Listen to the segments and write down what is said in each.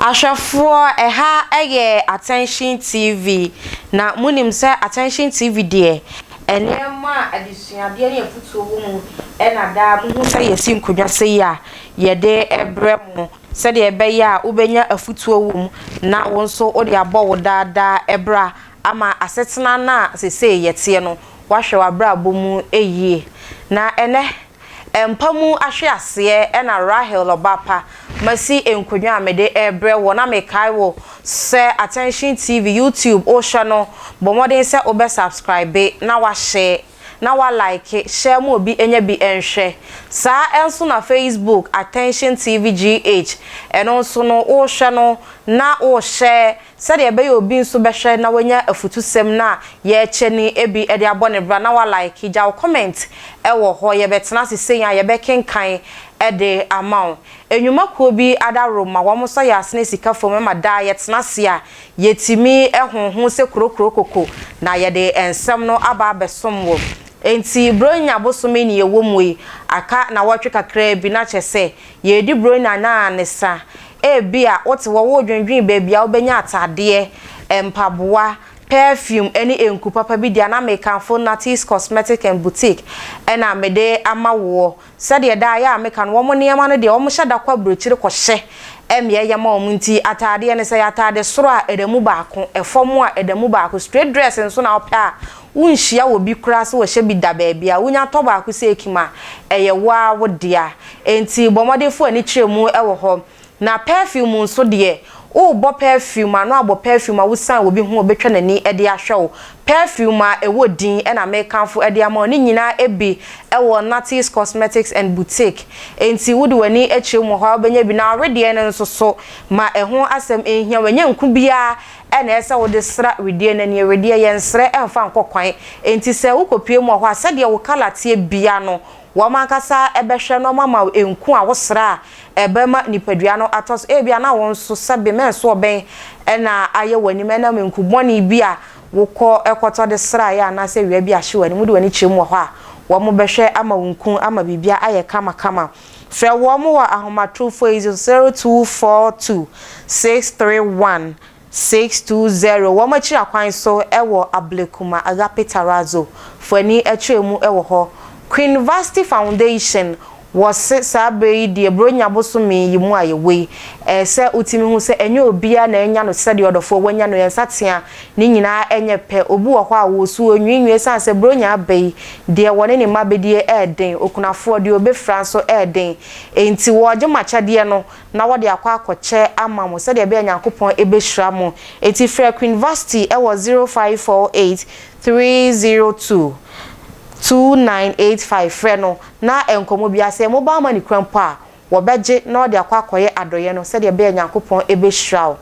Ahwɛfoɔ, ɛha yɛ Attention TV, na monim sɛ Attention TV deɛ, nneɛma a adesuadeɛ ne afutuo wɔ mu na daa mohu sɛ yɛsi nkonnwa sei a yɛde brɛ mo sɛdeɛ ɛbɛyɛ a wobɛnya afutuo wɔ mu na wo nso wode abɔ wo daa daa bra ama asetena no a seesei yɛteɛ no woahwɛ w'abrabɔ mu yie. Na ɛnnɛ Mpa mu ahweaseɛ na Rahel ɔba pa masi nkonnwa a mede rebrɛ woɔ na mekae wo sɛ Attention TV YouTube wohwɛ no bɔ mmɔden sɛ wobɛ subscribe na wahyɛ na wa like hyɛ ma obi nya bi nhwɛ saa nso na Facebook Attention TV GH ɛno nso no wohwɛ no na wohyɛ Sɛdeɛ ɛbɛyɛ obi nso bɛhwɛ na wanya afutusɛm no a yɛrekyɛ no bi de abɔ ne bra na wa like, gya wo comment wɔ hɔ, yɛbɛtena ase sei a yɛbɛkenkan de ama wo. Nnwuma kuo bi adaworo ma wɔn sɔ yɛn asene sika fam ma daa yɛtena ase a yɛtumi honho sɛ kurokuro koko na yɛde nsɛm no aba abɛsom wo. Enti Buronya bosome ne yɛwɔ mu yi, aka nawɔtwe kakraa bi na kyerɛ sɛ yɛredi Buronya no a ne sa. Ebia wote hɔ woredwendwen baabi a wobɛnya atadeɛ, mpaboa, perfume ne nku papa bi de a, na mekamfo Natty's Cosmetic and Boutique na mede ama woɔ. Sɛdeɛ daa yɛ a meka no, wɔn nneɛma no deɛ wɔhyɛ da kɔ aburokyire kɔhyɛ mmeaeɛ yɛ ma wɔn nti atadeɛ no sɛ ɛyɛ ataade soro a ɛda mu baako, ɛfam a ɛda mu baako, straight dress nso na wopɛ a wonhyia wɔ bi koraa sɛ wɔhyɛ bi da baabi a, wonya tɔ baako sɛ ekim a, ɛyɛ wo ara wo dea. Enti bɔ mmɔden fa w'ani kyerɛ mu wɔ hɔ. Na perfume nso deɛ, worebɔ perfume a, na wabɔ perfume a wosiane obi ho a ɔbɛtwa n'ani de ahwɛ wo. Perfume a ɛwɔ din na merekamfo de ama wo. Ne nyinaa bi wɔ Natty's Cosmetics and Boutique. Enti wode w'ani kyerɛ mu wɔ hɔ a, wobɛnya bi. Na awedeɛ no nso so, ma ɛho asɛm nhia wo. Ɛnyɛ nku biara na ɛsɛ sɛ wode sra wedeɛ no ani. Wedeɛ, yɛnsrɛ mfa nkɔ kwan. Enti sɛ wokɔpue mu wɔ hɔ a, sɛdeɛ wo colour teɛ biara no, Wɔn ankasa bɛhwɛ na wɔama wo nku a wosra a ɛbɛma nipadua no atɔ so. Ebia na wo nso sɛbe mɛnso ɔbɛn na ayɛ w'anim ɛnam nku bɔne bi a wokɔ kɔtɔ de sraeɛ anaasɛ awia bi ahye w'anim. Wode w'ani kyerɛ mu wɔ hɔ a, wɔbɛhwɛ ama wo nku ama biribiara ayɛ kamakama. Frɛ wɔn wɔ ahomatrofoɔ yi so, 0242 631 620, Wɔn akyiri akwan so wɔ Ablekuma Agape Terrazzo fo ani kyerɛ mu wɔ hɔ. Queen Vasti Foundation wɔ se saa berɛ yi deɛ Buronya bosome yi mu a yɛwɔ yi, ɛɛ sɛ wotumi hu sɛ ɛnyɛ obiara na anya no sɛdeɛ ɔdɔfoɔ wanya no, yɛn nsatea ne nyinaa nyɛ pɛ. Obi wɔ hɔ a wɔresu ɔnwiinwii ɛsiane sɛ Buronya aba yi deɛ wɔne ne mma bɛdie ɛɛden, okunafoɔ deɛ ɔbɛfira nso ɛɛden. Enti wɔregye mo akyɛdeɛ no na wɔde akɔ akɔkyɛ ama mo sɛdeɛ ɛbɛyɛ a Nyankopɔn bɛhyira mo. Enti frɛ Queen Vasti wɔ 0548 302 2985, frɛ no na nkɔmmɔ biara sɛ mobile money kura mpo a, wɔbɛgye na wɔde akɔ akɔyɛ adɔeɛ no sɛdeɛ ɛbɛyɛ a Nyankopɔn bɛhyira wo.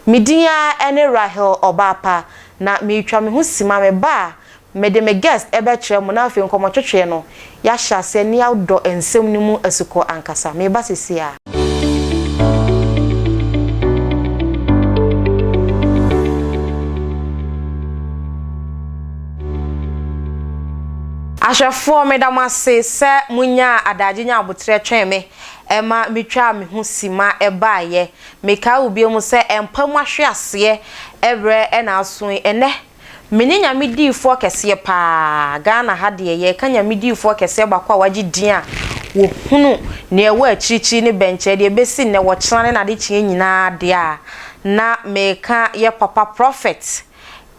Me din ara ne Rahel Ɔbaapa, na meretwa me ho sima, meba a, Mede me guest bɛkyerɛ mo na afei nkɔmmɔtwetweɛ no yɛahyɛ aseɛ ne yɛadɔ nsɛm no mu asukɔ ankasa. Mereba seesei ara. Ahwɛfoɔ meda mo ase sɛ monyaa adagye nyaa aboterɛ twɛn me ma metwaa me ho sima baeɛ. Mekae wo bio mu sɛ mpa mu ahweaseɛ berɛ na aso yi. Ɛnnɛ Me ne Nyame diifoɔ kɛseɛ paa, Ghana ha deɛ yɛreka Nyame diifoɔ kɛseɛ baako a wagye din a wɔhunu nea ɛwɔ akyirikyiri ne bɛnkyɛɛ, deɛ ɛbɛsi nnɛ, wɔkyena ne n'adekyeɛ nyinaa deɛ a, na meka yɛ papa Prophet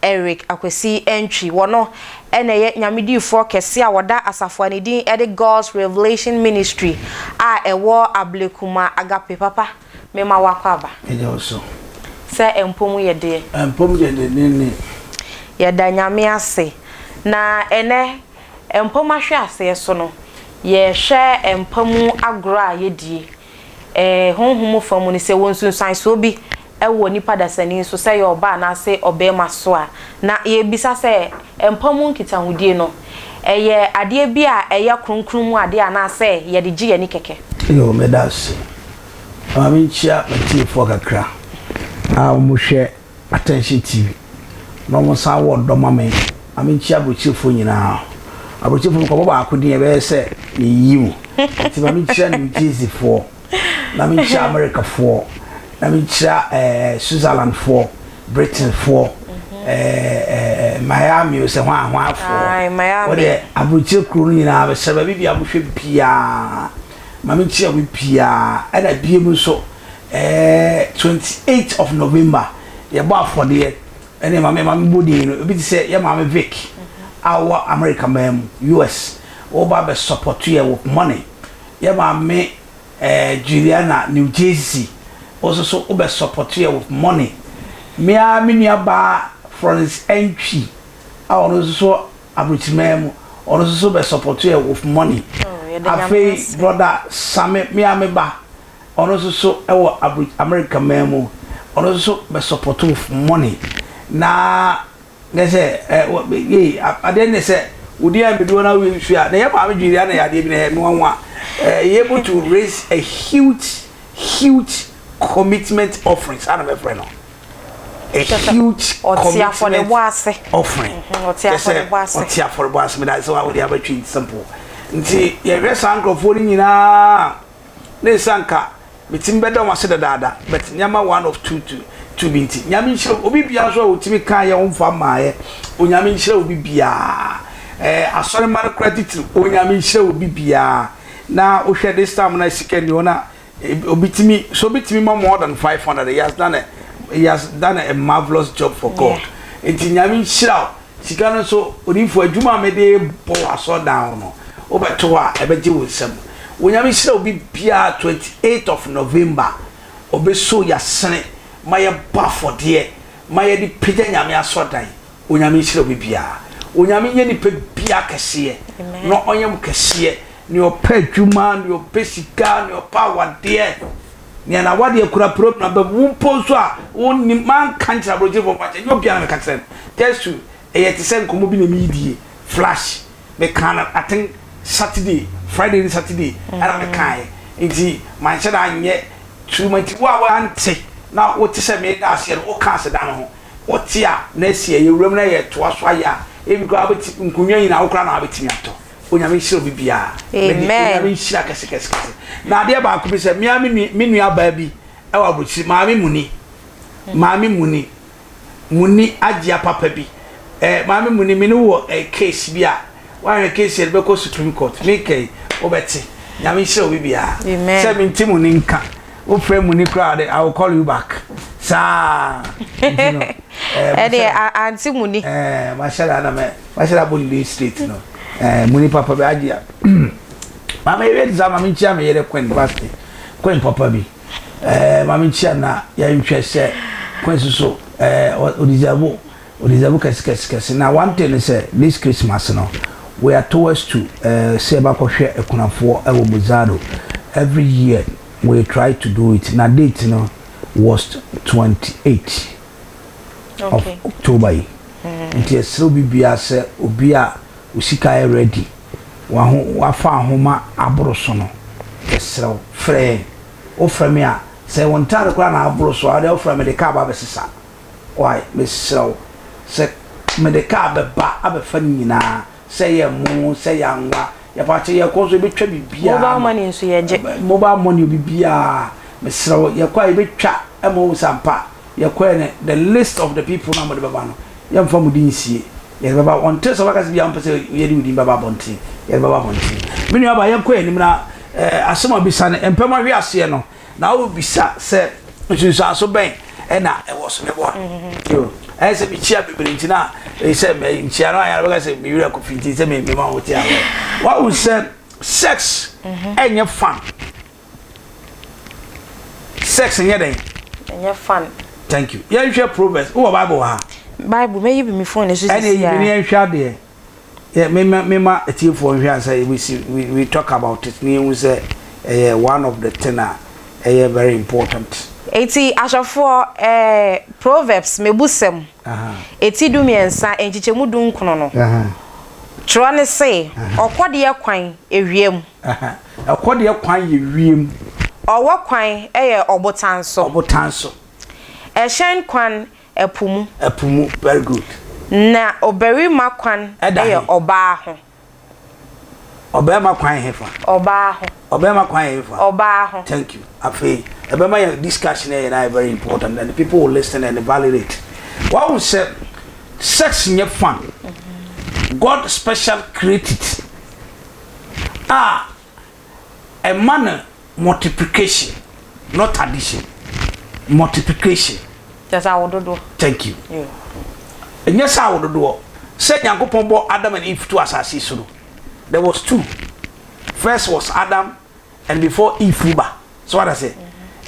Eric Akwasi Antwi. Wɔno na ɛyɛ Nyame diifoɔ kɛseɛ a wɔda asafo a ne din de God's Revelation Ministry a ɛwɔ Ablekuma Agape. Papa. Mema w'akwaaba. Meda wo so. Sɛ mpɔ mu yɛ deɛ. Mpɔ mu yɛ denneennen. Yɛda Nyame ase. Na ɛnɛ, mpɔ mu ahweaseɛ so no, yɛrehwɛ mpa mu agorɔ a yɛdie. Ɛɛ, honhom mu fa mu no, sɛ ɛwɔ nsunsuansoɔ bi wɔ nipa dasani so, sɛ ɛyɛ ɔbaa anaase ɔbarima so a, na yɛrebisa sɛ, mpa mu nkitahodie no, ɛyɛ adeɛ bi a ɛyɛ kronkron mu adeɛ anaasɛ yɛde gye yɛn ani kɛkɛ? Yoo, meda ase. Ma menkyia m'atiefoɔ kakra a wɔhwɛ Attention TV na wɔsan wɔ ɔdɔ ma me. Ma menkyia aburokyirefoɔ nyinaa. Aburokyirefoɔ mekɔbɔ baako din ɛbɛyɛ sɛ meyi mu. Nti ma menkyia New Jerseyfoɔ, na menkyia Americafoɔ. Na menkyira ɛɛ Switzerland foɔ, Britain foɔ, ɛɛ ɛɛ Miami o sɛ hwan hwan foɔ. Wɔdeɛ aburokyire kuro no nyinaa mesrɛ baabi biara mohwɛ biara ma menkyira obi biara ɛna biem nso ɛɛ 28 of November yɛbɔ afɔdeɛ ɛne maame maame bɔ din no ebi te sɛ yɛ maame Vic a ɔwɔ America man mu US wɔba abɛ support yɛ with money yɛ maame Eh Juliana New Jersey wo nso so wo bɛ support yɛ with money. Me ara me nua baa Florence Antwi a ɔno nso so abrokyiman mu ɔno nso so bɛ support yɛ with money. Afei brother Same me ara me ba ɔno nso so wɔ abro America man mu ɔno nso so bɛ support with money. Na Nyɛ sɛ ɛ wɔ yei adeɛ ne sɛ wodi a mbedu hɔ na woyɛ nsuo a na yɛ maame dwiri ana yɛ adeɛ bi na ɛyɛ nwanwa ɛ able to raise a huge huge commitment offering saa na mɛfrɛ no a huge commitment offering kyɛ sɛ ɔte afɔrebɔ ase meda sɛ wa wode abatwi simple nti yɛhwɛ saa nkurɔfoɔ no nyinaa Na ese anka metumi bɛda wɔn ase dadaada but nneɛma one of two to two bi nti. Nyame nhyira obi biara nso a otumi kaa yɛ ɔmfa mmaeɛ. Onyame nhyira obi biara. Eh, asɔre mma no koraa titiriw. Onyame nhyira obi biara. Na wohwɛ this time na sika nni hɔ na obi tumi so obi tumi ma more than 500 he has done a he has done a marvelous job for God. Nti Nyame nhyira wo. Sika no nso, odiyifo, adwuma a mede rebɔ wɔ asɔredan ho no, wobɛto hɔ a, ɛbɛgye wo nsam. Onyame nhyira obi biara 28 of November, ɔbɛso yasene ma yɛbɔ afɔdeɛ ma yɛde pagya Nyame asɔredan. Onyame nhyira obi biara. Onyame nyɛ nipa biara kɛseɛ na ɔnyɛ mo kɛseɛ, nea ɔpɛ adwuma, nea ɔpɛ sika, nea ɔpɛ awadeɛ. Nea n'awadeɛ kura problem aba mu, wo mpo nso a wonnim, manka nkyerɛ aborɔkyirifoɔ mfa nkyɛ, ɛnyɛ obiara na meka kyerɛ no, just to, ɛyɛ te sɛ nkɔmmɔ bi na meredie, flash, mekaa no I think Saturday, Friday ne Saturday ɛna mekaeɛ, nti manhyɛ da anyɛ too much, nti wo a woante na wote sɛ meda aseɛ no, woka aseda no ho, wote a na asi ɛyɛ wuram na yɛtoa so ayɛ a, ebi koraa wobɛti, nkonnwa nyinaa wo koraa na wabɛtumi atɔ. Onyame nhyira obi biara. Mede Onyame nhyira kɛse kɛse kɛse. Na adeɛ baako bi sɛ mea me nua baa bi ɛwɔ aburokyiri maame muni maame muni muni agyea papa bi eh, maame muni me ne wɔ eh, case bi a wahwɛ case yɛde bɛkɔ supreme court me kɛyi wobɛte Nyame nhyira obi biara sɛ mente muni nka wofrɛ muni koraa de I will call you back saa nti no ɛdeɛ ante muni eh, mahyɛ da na mɛ Wahyɛ da bɔ ne din straight no. Eh, mu ni papa bi agye a. Maame yɛ te saa maame nkyia me yere Queen Basti. Queen papa bi. Eh, maame nkyia na yɛnhwɛ sɛ Queen soso eh o deserve o deserve kɛse kɛse kɛse. Na one thing is sɛ this Christmas no we are towards to eh sɛ yɛbɛkɔhwɛ akunafoɔ ɛwɔ Mozado. Every year we try to do it. Na date no was 28. of October yi. Nti yɛsrɛ obi biara sɛ obi a wo sika yɛ ready, waho wafa ahoma aboro so no, yɛsrɛ wo frɛ yɛn. Wofrɛ me a, sɛ wo ntaade koraa na aboro so a, wode wofrɛ me de kaa ba abɛsesa. Why? Mesrɛ wo sɛ mede kaa bɛba abɛfa ne nyinaa. Sɛ yɛ mo, sɛ yɛ anwa, yɛpakyɛ yɛkɔ nso yɛbɛtwa biribiara. Mobile money nso yɛgye. Mobile money obibiara, mesrɛ wo yɛkɔ a yɛbɛtwa ma woahu sɛ ampa yɛkɔɛ no the list of the people no a mode bɛba no yɛmfa mo din nsie, yɛde bɛba until sɛ wobɛka sɛ bia wompɛ sɛ yɛde wo din bɛba abɔnten, yɛde bɛba abɔnten. Me nuabaa yɛnkɔ yɛn anim na eh, asɛm a bisa no mpɛ mu ahwe aseɛ no. Na wobisa sɛ, Nsunsuanso bɛn na ɛwɔ so? Meboa. Yo, ɛyɛ sɛ mekyia bebree nti na ɛyɛ sɛ nkyia no ayɛ bɛka sɛ me werɛ akɔ fi nti sɛ mema wo te aseɛ. Wahu sɛ sex ɛnyɛ fun. Sex nyɛ dɛn? Ɛnyɛ fun. Thank you. Yɛnhwɛ Proverbs. Wowɔ Bible wɔ ha? Bible, mɛyi bi me phone so sisi a. Ɛne yi bi ne yɛnhwɛ adeɛ. Yɛ mema mema atiefoɔ nhwɛ ansa yɛbɛsi we we talk about it na yɛhu sɛ ɛyɛ one of the thing a ɛyɛ very important. Enti ahwɛfoɔ, ɛɛ, Proverbs, Mebusɛm, eti dumiɛnsa, nkyekyɛmu dunkron no, twerɛ no se, Ɔkɔdeɛ kwan, ewiem. Ɔkɔdeɛ kwan yɛ wiem. Ɔwɔ kwan yɛ ɔbotan so. Ɔbotan so. Ɛhyɛn kwan Ɛpo mu. Ɛpo mu, very good. Na ɔbarima kwan Ɛda yɛ he? ɔbaa ho. Ɔbarima kwan hefa? Ɔbaa ho. Ɔbarima kwan hefa? Ɔbaa ho. Thank you. Afei, ɛbɛma yɛ discussion yɛ na very important and the people will listen and validate. Wahu sɛ sex nyɛ fun. God special created a ɛma no multiplication not addition multiplication. Kyerɛ sɛ awododoɔ. Thank you. Ɛnyɛ sɛ awododoɔ sɛ Nyankopɔn bɔ Adam and Eve to asase so no there was two first was Adam and before Eve ba so what I say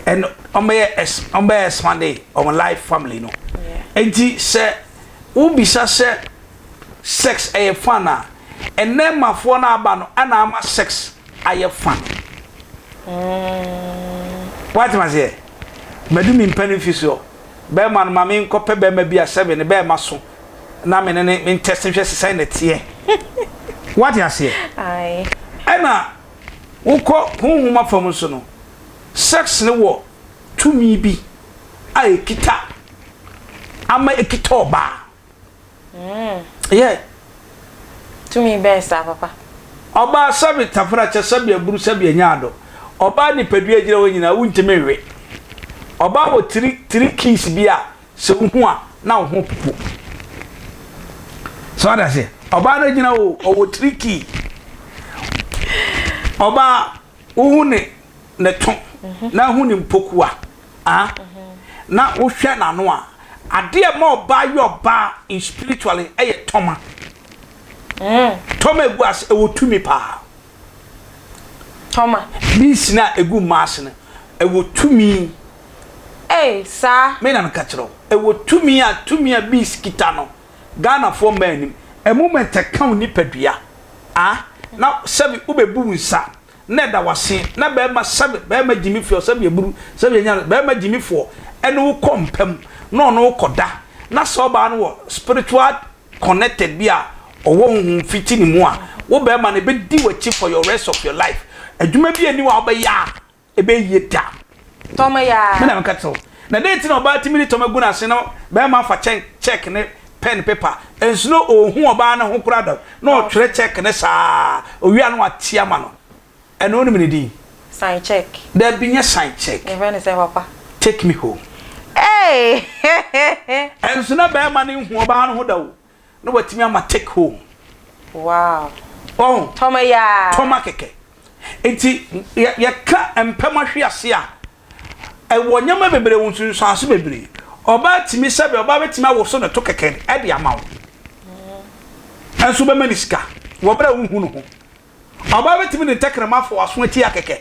and ɔmbɛyɛ ɔmbɛyɛ expand ɔmo life family no enti sɛ wobisa sɛ sex ɛyɛ fun a ɛnɛ mafoɔ no aba no ɛna ama sex ayɛ fun wate ma seɛ madu mi mpɛ no mfi soɔ bɛrima no ma me nkɔpɛ bɛrima bi a sɛbe ne bɛrima so na me ne ne me ntɛse nhwɛ sesɛn ne teɛ wate aseɛ ɛna wokɔ honhom afam nso no sex ne wɔ tumi bi a ekita ama ekita ɔbaa yɛ tumi bɛn saa papa. Ɔbaa sɛbi tafra kyɛ sɛbi aburu sɛbi anya ado ɔbaa nipadua gyina hɔ nyinaa wuntumi nwe ɔbaa wɔ tiri tiri keys bi a sɛ wohu a na wo ho popo sɛ wada sɛ ɔbaa no gyina hɔ ɔwɔ tiri key ɔbaa wohu ne ne to na hu ne mpokua ah na wohwɛ n'ano a adeɛ ma ɔbaa yɛ ɔbaa in spiritually ɛyɛ tɔma tɔma egu ase ɛwɔ tumi paa. Tɔma. Bees na egu mmaa ase no ɛwɔ tumi. Ee saa. Me na meka kyerɛ wo ɛwɔ tumi a tumi a bees kita no Ghanafoɔ mmaa anim a moment ɛka wo nipadua ah na sɛbi wobɛbu wo nsa na ɛda wase na bɛrima sɛbi bɛrima gyimifoɔ sɛbi eburu sɛbi enya bɛrima gyimifoɔ ɛne wo kɔ mpam na ɔno wo kɔ da na sɛ ɔbaa no wɔ spiritual connected bi a ɔwɔ honhom fiti ne mu a wo bɛrima no ebɛdi w'akyi for your rest of your life adwuma bi ani wɔ a wobɛyɛ a ɛbɛyie da. Tɔma yaa. Me na meka kyerɛ wo na dɛn nti na ɔbaa tumi de tɔma gu n'ase na bɛrima afa kyɛn check ne pen paper nso na ɔnhu ɔbaa no ho koraa da na ɔtwerɛ check ne saa owia no wate ama no ɛno wonim ne din. Sign check. Dabi nyɛ sign check. Yɛfrɛ ne sɛ papa. Take me home. Hey! Ɛnso na bɛrima no nhu ɔbaa no ho da o na watumi ama take home. Wow. Ɔho. Tɔma yaa. Tɔma kɛkɛ. Nti yɛka mpɛm ahwe ase a ɛwɔ nneɛma bebree wɔ nsunsuanso bebree. Ɔbaa tumi sɛbi ɔbaa bɛtumi awoso ne to kɛkɛ ɛde ama wo. Ɛnso bɛma ne sika wɔ berɛ a wohu no ho. Ɔbaa bɛtumi de ntɛkrɛma afɔ w'aso akyi akɛkɛ.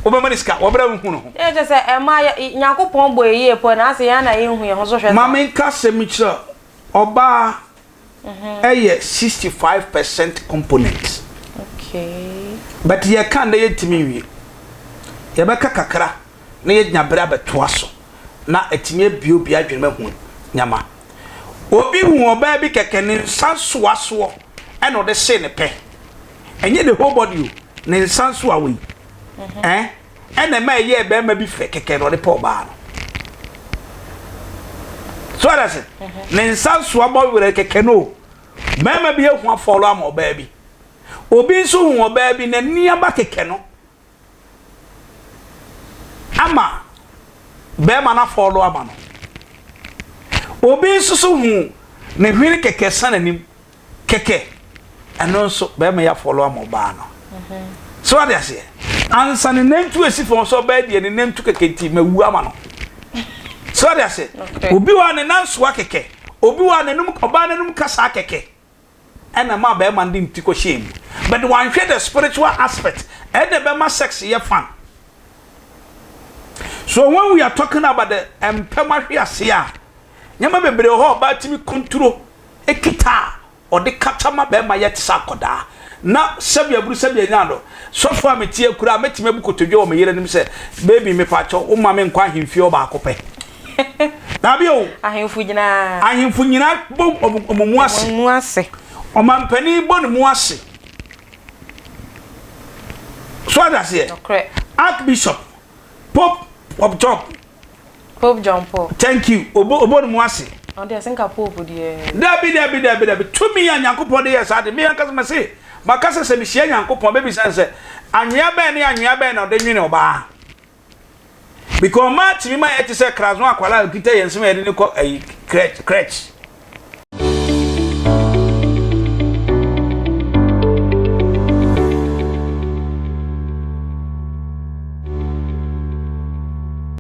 Wobɛma ne sika wɔ berɛ a wohu no ho. Ɛyɛ kyɛ sɛ ɛma Nyankopɔn bɔ yɛ yie po na asɛ yɛn na yɛnhu yɛn ho so hwɛ saa. Ma menka asɛm kyerɛ ɔbaa ɛyɛ 65% component. Okay. But yɛka ndɛ yɛntumi nwie. Yɛbɛka kakra na yɛnya berɛ abɛtoa so na atumi abue obi adwene mu ahu nyama. Obi hu ɔbaa bi kɛkɛ ne nsa nsoa soɔ ɛna ɔde see ne pɛ. Ɛnyɛ the whole body o, ne nsa nsoa wei. Eh? Ɛna ɛma ɛyɛɛ bɛrima bi fɛ kɛkɛ na ɔde pɛ ɔbaa no. So ɔda se, ne nsa nsoa bɔ werɛ kɛkɛ no. Bɛrima bi ehu afɔlɔ ama ɔbaa bi. Obi nso hu ɔbaa bi n'ani aba kɛkɛ no ama bɛrima no afɔlɔ ama no. Obi nso so hu ne hwene kɛkɛ sa n'anim kɛkɛ ɛno nso bɛrima yi afɔlɔ ama ɔbaa no. So ɔde aseɛ ansa ne nantu esi fam sɛ ɔbaa deɛ ne nantu kɛkɛ nti ma wu ama no. So ɔde aseɛ obi wɔ a ne nan soa kɛkɛ obi wɔ a n'anum ɔbaa n'anum kasa kɛkɛ ɛna ma bɛrima no de ne ti kɔhyɛ mu but wanhwɛ the spiritual aspect ɛna bɛma sex yɛ fun. So when we are talking about the mpɛm ahwe ase a nneɛma bebree wɔ hɔ a ɔbaa tumi control ekita a ɔde kata ma bɛrima yɛ te sɛ akɔdaa na sɛbi aburu sɛbi anya no sɔfo a metie kura mɛtumi abu kotodwe wɔ me yere anim sɛ baby mepakyɛw wo ma me nkɔ ahemfie hɔ baako pɛ dabi o Ahemfo nyinaa. Ahemfo nyinaa bɔ ɔmo mu ase. Ɔmo mu ase. Ɔmampanin bɔ ne mu ase. So ade aseɛ. Nokorɛ. Archbishop Pope Pope John. Pope John Paul. Thank you. Obo obo ne mu ase. Ɔde ɛsɛ nka Pope deɛ. Dabi dabi dabi dabi tumi a Nyankopɔn de yɛ saa de me ankasa me se. Maka sɛ sɛ mehyia Nyankopɔn bɛbisa no sɛ anwea bɛn ne anwea bɛn na ɔde nwene ɔbaa. Because mmaa tumi ma yɛte sɛ krazo akwadaa a ɔkita yɛn nsam a yɛde no kɔ ayi crèche crèche.